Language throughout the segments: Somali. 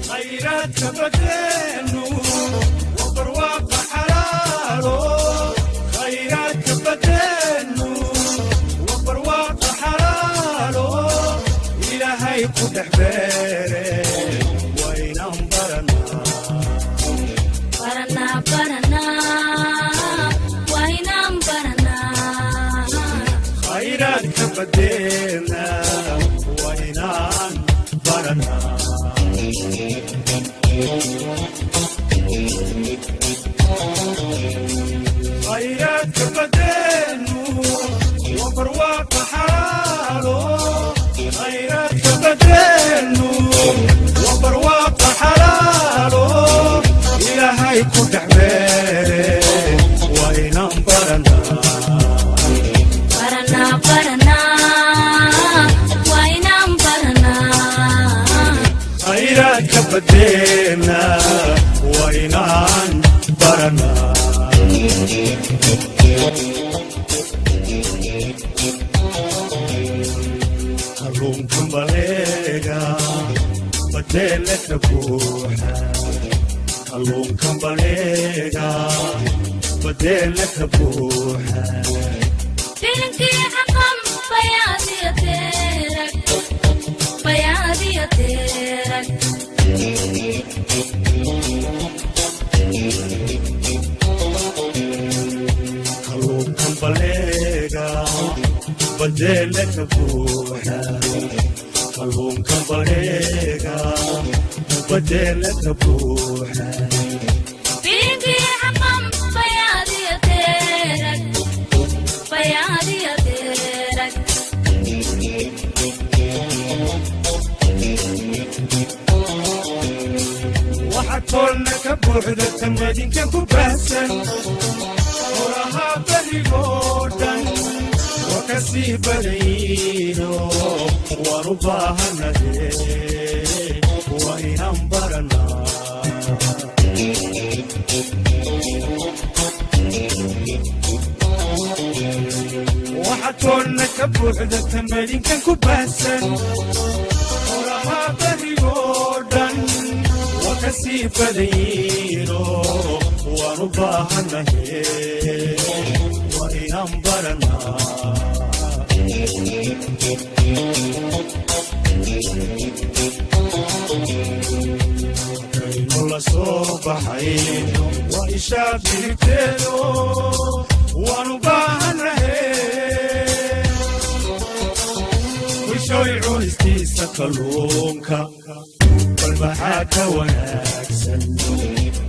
Khayraadka badeenu waa barwaaqa xalaalo. Khayraadka badeenu waa barwaaqa xalaalo. Ilaahay ku dhex beere, waynan baranaa. Baranaa, baranaa, waa inaan baranaa. Khayraadka badeena waa inaan baranaa. Khayraadka badeenu waa barwaaqa xalaalo. Khayraadka badeenu waa barwaaqa xalaalo. Ilaahay ku dhex beere, waa inaan baranaa. Baranaa, baranaa, waa inaan baranaa. Khayraadka badeena waa inaan baranaa. Kalluunka baleega badeele ka buuxa. Kalluunka baleega badeele ka buuxa. Filinkii xaqan bayaadiya teerag, bayaadiya teerag. Kalluunka baleega badeele ka buuxa. Kalluunka baleega badeele ka buuxa. Filinkii xaqan bayaadiya teerag, bayaadiya teerag. Waxa toolna ka buuxda tamadinka ku baahsan horaha berigoo dhan waa ka sii badayno, waan u baahanahe, waa inaan baranaa. Waxa toolna ka buuxda tamadinkan ku baahsan horaha berigoo dhan waa ka sii badayno, waan u baahanahe, waa inaan baranaa. Aynu la soo baxayno waa ishaa bidibteedo, waanu baahanahe. Bulshooy, cunistiisa kalluunka bal maxaa ka wanaagsan?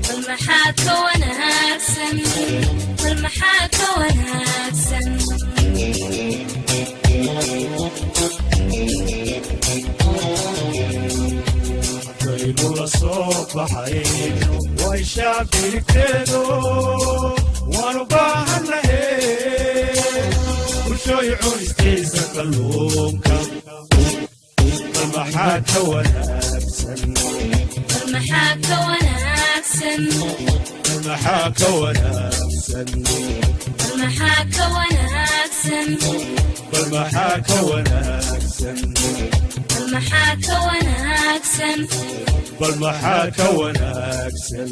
Bal maxaa ka wanaagsan? Bal maxaa ka wanaagsan? Haddaynu la soo baxayno waa ishaa bidibteedo, waanu baahanahe. Bulshooy, cunistiisa kalluunka bal maxaa ka wanaagsan? Bal maxaa ka wanaagsan? Bal maxaa ka wanaagsan? Bal maxaa ka wanaagsan? Bal maxaa ka wanaagsan? Bal maxaa ka wanaagsan? Bal maxaa ka wanaagsan?